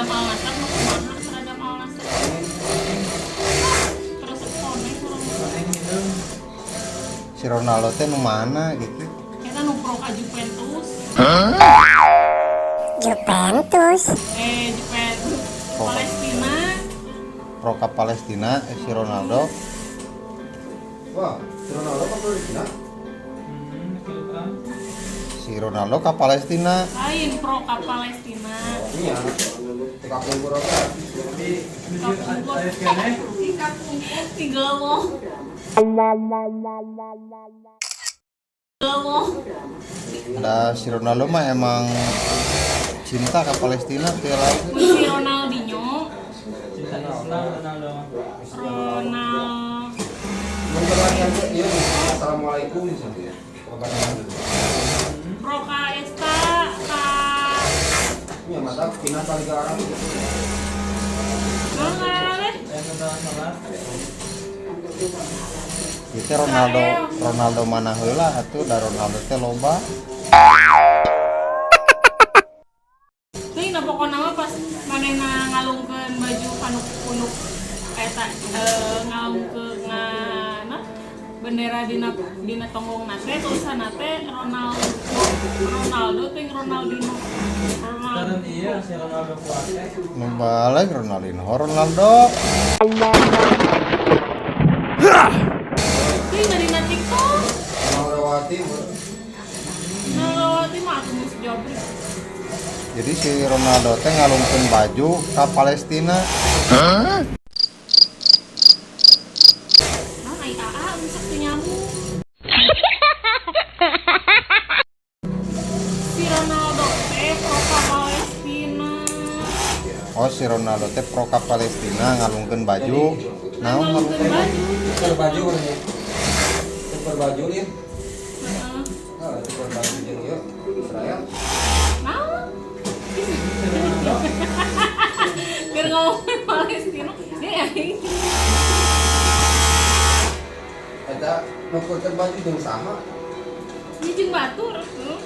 Seragam Al Nassr nu kumaha seragam Al Nassr? Terus koneng urang. Si Ronaldo teh nu mana gitu? Eta nu pro ka Juventus. Juventus. Eh, Juventus. Pro. Palestina. Pro ka Palestina si Ronaldo. Wah, si Ronaldo kan Palestina. Si Ronaldo ka Palestina. Lain pro ka Palestina. Iya. Kapungkur apa? Kapungkur. Kapungkur tiga loh. Loh. Da si Ronaldo mah emang cinta ke Palestina teu lain. Mun si Ronaldinho, Cinta Islam Ronaldo. Ronald Mun latihan teh ieu assalamualaikum misalnya. pro ka eta ka Iya, masa pindah ke Liga Arab gitu. naon ngaranna teh? Yang nonton salat. Itu Ronaldo Ronaldo mana heula atuh da Ronaldo teh loba. Teuing da pokona mah pas manehna ngalungkeun baju panuk-punuk eta ngalungkeun ngana bendera dina dina tonggongna teh tulisanna teh Ronaldo Ronaldo ting Ronaldinho Ronaldo. Karena iya si Ronaldo kuat. Nu balik Ronaldinho Ronaldo. Teuing da dina TikTok. Ronaldowati. Ronaldowati mah atuh geus jabrik. Jadi si Ronaldo teh ngalungkeun baju ka Palestina. Naon ai AA geus teu nyambung. Si Ronaldo teh pro ka Palestina. Oh, si Ronaldo teh pro ka Palestina ngalungkeun baju. Naon ngalungkeun ngalungkeun? Baju. Tukar baju katanya. Tukar baju nih. Heeh. Nah, tukar baju jeung ieu Israel. Naon? Keur ngomongin Palestina, dia aing. Eta nukerkeun baju jeung saha? Ini jeung batur tuh.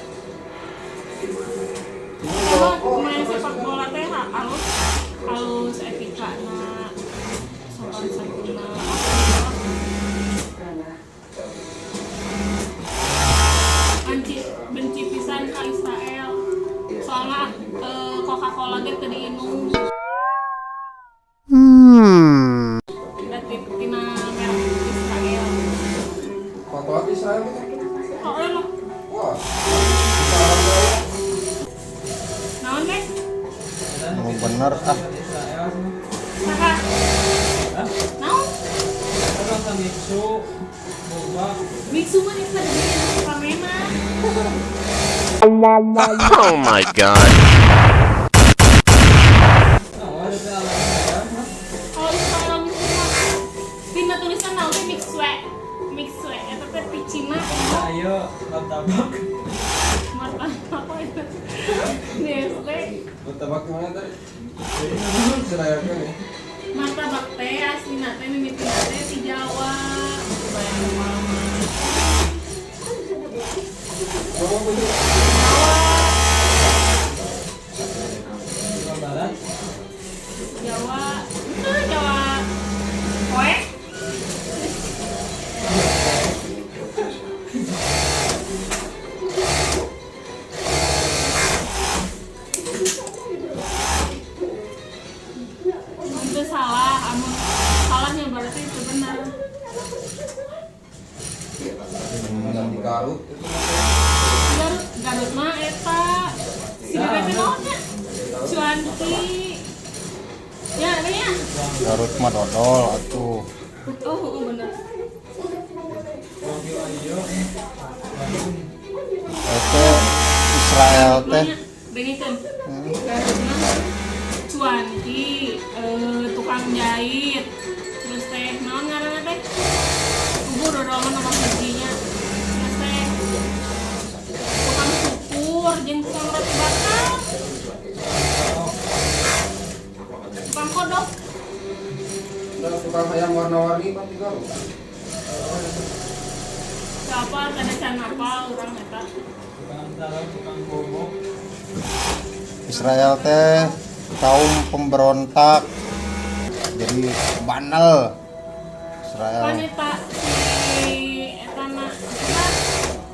Ini Kalau rokok. main sepak bola teh halus halus etikana, sopan santuna. Benci benci pisan ka Israel. Soalnya Coca-Cola ge teu diinum. Da tina merek Israel. Coca-Cola di Israel gitu. Oh, emang. Wah. Bisa orang kaya. Naon teh? Nu bener ah. Israel sih. Saha? Hah? Naon? Kan nonton Mixu, boba. Mixu mah eta gede pamena. Oh my God. Oh, ada teh ala Israel mah. Kalau Israel Mixu mah tina tulisan naon teh Mixue. Mixue eta teh ti Cina eta. Ayo, martabak. Martabak apa itu? Nestle. Martabak gimana tadi? Israel kan ya. Martabak teh aslina teh mimitina teh ti Jawa. Bayang mah. Ngomong begitu. Jawa. Jawa Barat. Jawa. Itu Jawa. Poe. Itu salah, amun salahnya berarti itu benar. Di Garut itu. Garut, Garut mah eta si Bebe teh naon nya? Cuanki. Ya, ya. Garut mah dodol atuh. Oh, bener. Wagyu ayo. Bandung. Eta Israel teh. Mah dengekeun. Garut mah cuanki, tukang jahit. Terus teh naon ngaranna teh? Tubuh dodol mah nomor hijinya. Terus teh tukang cukur jeung tukang roti bakar. Tukang kodok. Dan tukang ayam warna-warni kan di Garut. Siapa tanda can apa urang eta. Tukang taruh, tukang bobok. Israel teh Kaum pemberontak. Jadi bandel Israel. Pan eta si eta na apa,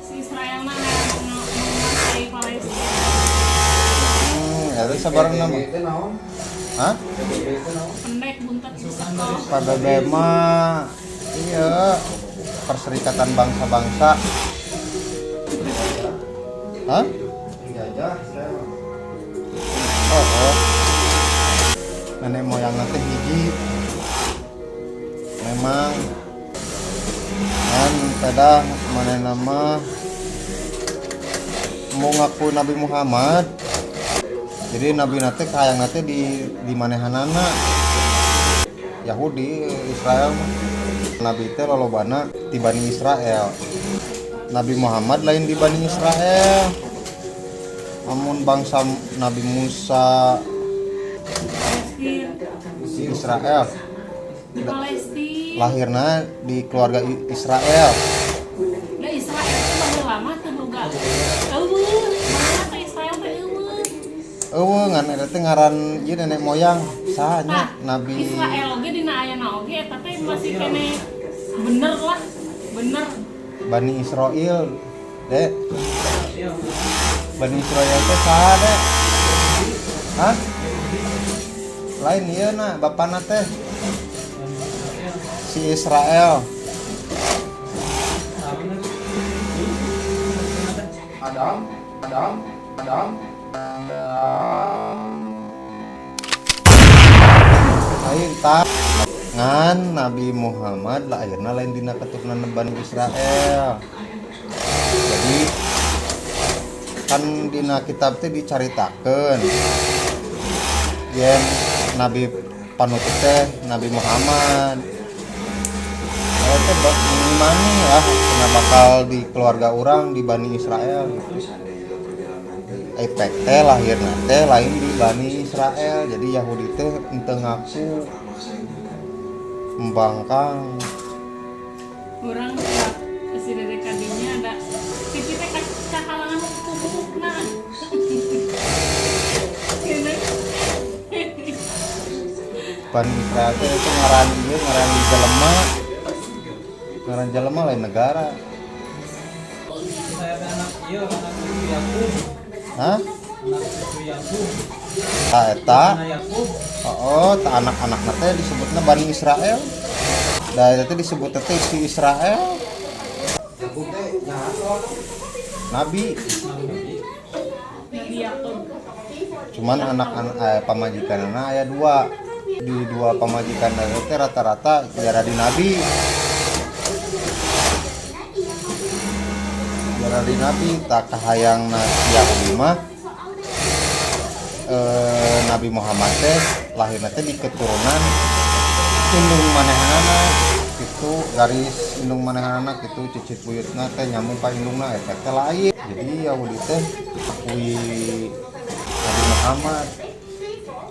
si Israel mah yang menguasai Palestina. Eta sabarna mah. PBB teh naon? Hah? PBB teh naon? Pendek buntet sekolah. PBB mah iya, Perserikatan Bangsa-Bangsa. Hah? Penjajah Israel. Oh. Nenek moyang teh hiji. Memang kan pedah manehna mah mau ngaku Nabi Muhammad. Jadi Nabi nate kahayang nate di manehanana Yahudi Israel mah. Nabi teh lolobana ti Bani Israel. Nabi Muhammad lain di Bani Israel. Amun bangsa Nabi Musa Palestina. di Israel. Di Palestina. Lahirna di keluarga Israel. Da Israel teh baheula lama teu boga. Eueuh, mana teh Israel teh eueuh. Eueuh, ngan eta teh ngaran ieu nenek moyang saha nya? Tah, Nabi Israel oge dina ayana oge eta teh masih kene bener lah, bener. Bani Israel, Dek. Iya. Bani Israel teh saha, Dek? Hah? Lain ieu na bapana teh si Israel. Adam, Adam, Adam. Adam. Lain tak ngan Nabi Muhammad lahirna lain dina keturunan Bani Israel. Jadi kan dina kitab teh dicaritakeun yen Nabi panutup teh Nabi Muhammad. Saya teh ngimani lah kena bakal di keluarga orang di Bani Israel gitu. Efek teh lahirna teh lain di Bani Israel. Jadi Yahudi teh henteu ngaku, membangkang. Urang siap si dede kadinya ada TV teh kakalangan pupukna. Gitu. Bani Israel teh itu ngaran ieu, ngaran jelema, ngaran jelema, lain negara. Saya teh anak iya, anak cucu Yakub. Hah? Anak cucu Yakub. Tah eta. Anak Yakub. Oh, tah anak-anak teh disebutna Bani Israel. Da eta teh disebut teh si Israel. Yakub teh nyaha? Nabi. Nabi. Nabi Yakub. Cuman anak-anak pamajikanna aya dua. Di dua pamajikan teh rata-rata jaradi nabi. Jaradi nabi. Tak kahayangna Yahudi mah Nabi Muhammad teh lahirna teh di keturunan indung manehanana gitu, garis indung manehanana gitu, cicit buyutna teh nyambung ka indungna. Eta teh lain. Jadi Yahudi teh akui Nabi Muhammad.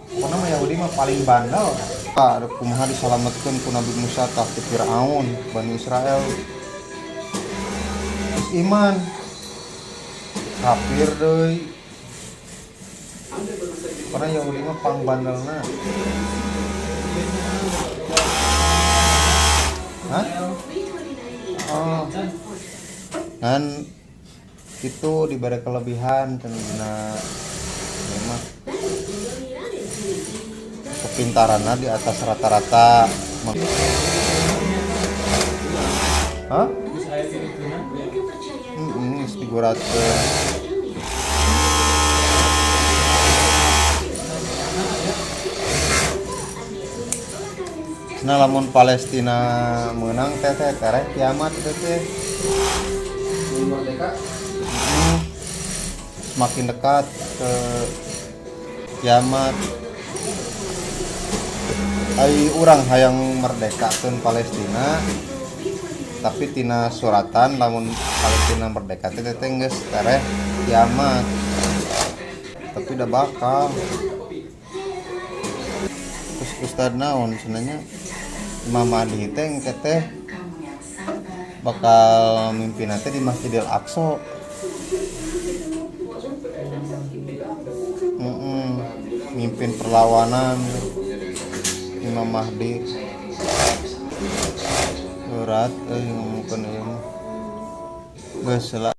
Pokoknya mah Yahudi mah paling bandel. Pak, kumaha disalametkeun ku Nabi Musa tah ti Firaun Bani Israel? Terus iman, kafir deui, karena Yahudi mah pang bandelna. Hah? Oh. Kan itu diberi kelebihan cenah dina memang kepintarannya di atas rata-rata. Hah? Saya filipina. Heeh, geus diguratkeun. Nah, lamun Palestina menang teh teh tereh kiamat teh teh. Merdeka. Semakin dekat ke kiamat. Ai urang hayang merdekakeun Palestina, tapi tina suratan lamun Palestina merdeka teh teh geus tereh kiamat, tapi udah bakal. Terus Ustad naon sebenarnya Imam Mahdi teh engke teh bakal mimpin teh di Masjidil Aqsa. Mimpin perlawanan Imam Mahdi. Berat euy ngomongkeun ieu mah. Geus lah.